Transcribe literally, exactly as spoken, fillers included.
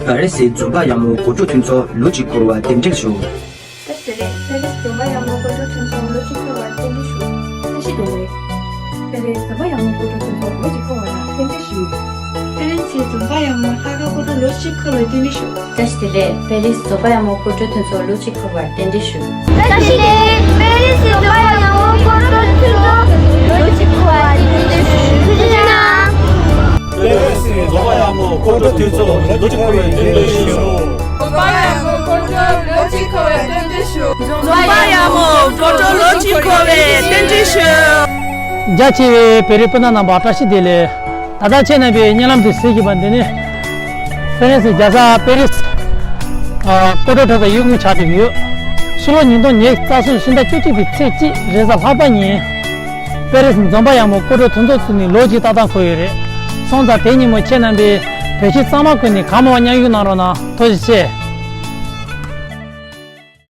པེ་རི་སི་འཛོམས་པ་ཡག་མོ་སྒོར་བྲོ་མཐུན་ཚོགས་ལོ་གཅིག་འཁོར་བར་རྟེན་འབྲེལ་ཞུ། བཀྲ་ཤིས་བདེ་ལེགས། པེ་རི་སི་འཛོམས་པ་ཡག་མོ་སྒོར་བྲོ་མཐུན་ཚོགས་ལོ་གཅིག་འཁོར་བར་རྟེན་འབྲེལ་ཞུ། བཀྲ་ཤིས་བདེ་ལེགས། པེ་རི་སི་འཛོམས་པ་ཡག་མོ་སྒོར་བྲོ་མཐུན་ཚོགས་ལོ་གཅིག་འཁོར་བར་རྟེན་འབྲེལ་ཞུ། པེ་རི་སི་འཛོམས་པ་ཡག་མོ་ལྷག་དཀར་སྒོར་བྲོ་ལོ་གཅིག་འཁོར་བར་རྟེན་འབྲེལ་ཞུ། བཀྲ་ཤིས་བདེ་ལེགས། པེ་རི་སི་འཛོམས་པ་ཡག་མོ་སྒོར་བྲོ་མཐུན་ཚོགས་ལོ་གཅིག་འཁོར་བར་རྟེན་འབྲེལ་ཞུ། བཀྲ་ཤིས་བདེ་ལེགས། པེ་རི་སི་འཛོམས་པ་ཡག་མོ་སྒོར་བྲོ་མཐུན་ཚོགས་ལོ་གཅིག་འཁོར་བར་རྟེན་འབྲེལ་ཞུ། ཐུགས་རྗེ་གནང་། པེ་རི་སི་འཛོམས་པ་ཡག་མོ་སྒོར་བྲོ་མཐུན་ཚོགས་ལོ་གཅིག་འཁོར་བའི་རྟེན་འབྲེལ་ཞུ། འཛོམས་པ་ཡག་མོ་སྒོར་བྲོ་ལོ་གཅིག་འཁོར་བའི་རྟེན་འབྲེལ་ཞུ། འཛོམས་པ་ཡག་མོ་སྒོར་བྲོ་ལོ་གཅིག་འཁོར་བའི་རྟེན་འབྲེལ་ཞུ། རྒྱ་ཆེ་བའི་བོད་རིགས་སྤུན་ཟླ་རྣམ་པ་བཀྲ་ཤིས་བདེ་ལེགས། ད་ལྟ་ཁྱེད་རྣམ་པའི་བརྙན་ལམ་དུ་གཟིགས་བཞིན་པ་འདི་ནི་ཧྥ་རན་སིའི་རྒྱལ་ས་པེ་རི་སི། ཨ། སྐུ་འཁྲུངས་གྲུབ་པའི་ཡུལ་དངོས་ཆགས་བསྡད་ཡོད། ཕྱི་ལོ་ཉིས་སྟོང་ཉི་ཤུ་རྩ་གསུམ་ཕྱི་ཟླ་བཅུ་གཅིག་པའི་ཚེས་གཅིག་རེས་གཟའ་ལྷག་པ་ཉིན། པེ་རི་སི་འཛོམས་པ་ཡག་མོ་སྐུ་འཁྲུངས་མཐུན་ཚོགས་བཙུགས་ནས་ལོ་གཅིག་ཏག་ཏག་འཁོར་ཡོད་རེད། སོང་ཙང་དེ་ཉིན་མོ་ཁྱེད་རྣམ་པས་བོད་ཕྱི་གཙང་མ་ཀུན་ནས་གང་མང་བ་མཉམ་ཞུགས་གནང་རོགས་གནང་། ཐུགས་རྗེ་ཆེ།